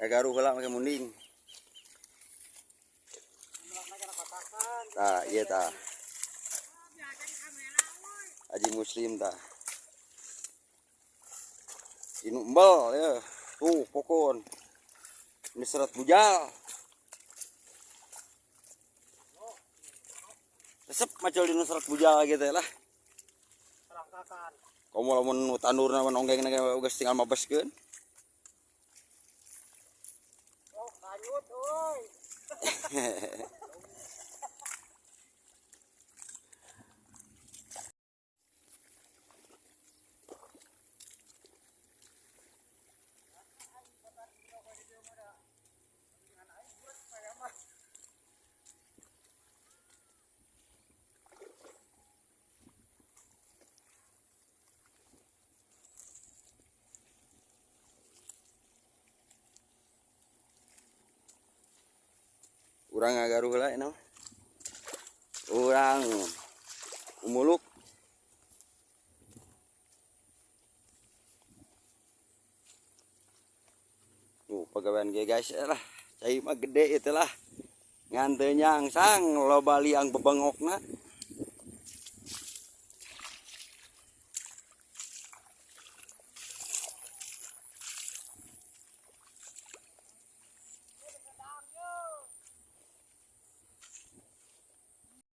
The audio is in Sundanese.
Kagaruh heula make munding. Tah, ieu tah. Haji Muslim tah. Inu embel ya. Tuh pokon. Ini serat bujal. Resep macul dina serat bujal gitu lah. Komo lamun nu tandurna mah nonggengna ge geus tinggal mabeskeun. Oh, kanyut euy. Urang ngagaruh heula eta mah. Urang umuluk. Pagawean ge guys lah. Cai mah gede itu lah. Ngan teu nyangsang loba liang bebengokna.